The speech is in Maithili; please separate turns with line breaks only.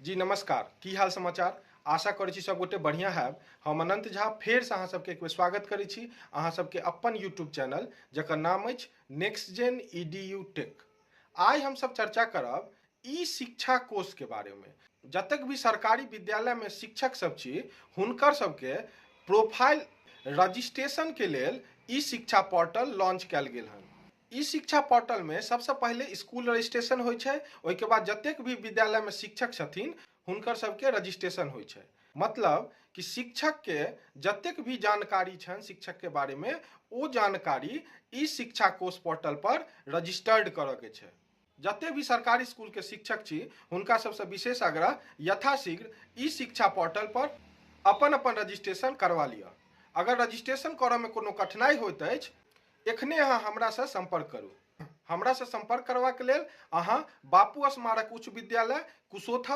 जी नमस्कार, की हाल समाचार? आशा करै छी सब गोटे बढ़िया हैब। हम अनंत झा फेरसँ अहाँ सबके एक बेर स्वागत करै छी अहाँ सबके अपन यूट्यूब चैनल जकर नाम अछि नेक्स्ट जेन ईडीयू टेक। आइ हम सब चर्चा करब ई शिक्षा कोष के बारे में। जतेक भी सरकारी विद्यालय में शिक्षक सब छी हुनकर सबके प्रोफाइल रजिस्ट्रेशन के लेल ई शिक्षा पोर्टल लॉन्च कयल गेल हन। ई शिक्षा पोर्टल में सबसे पहिले स्कूल रजिस्ट्रेशन होइ छै, ओहिके बाद जतेक भी विद्यालय में शिक्षक छथिन हुनकर सबके रजिस्ट्रेशन होइ छै। मतलब कि शिक्षक के जतेक भी जानकारी छनि शिक्षक के बारे में, ओ जानकारी ई शिक्षा कोष पोर्टल पर रजिस्टर्ड करऽ के छै। जते भी सरकारी स्कूल के शिक्षक छी हुनका सबसँ विशेष आग्रह, यथाशीघ्र ई शिक्षा पोर्टल पर अपन अपन रजिस्ट्रेशन करवा लिअ। अगर रजिस्ट्रेशन करऽ में कोनो कठिनाई होइत अछि, एखने अहाँ हमरासँ सम्पर्क करू। हमरासँ सम्पर्क करबाक लेल अहाँ बापू स्मारक उच्च विद्यालय कुशोथर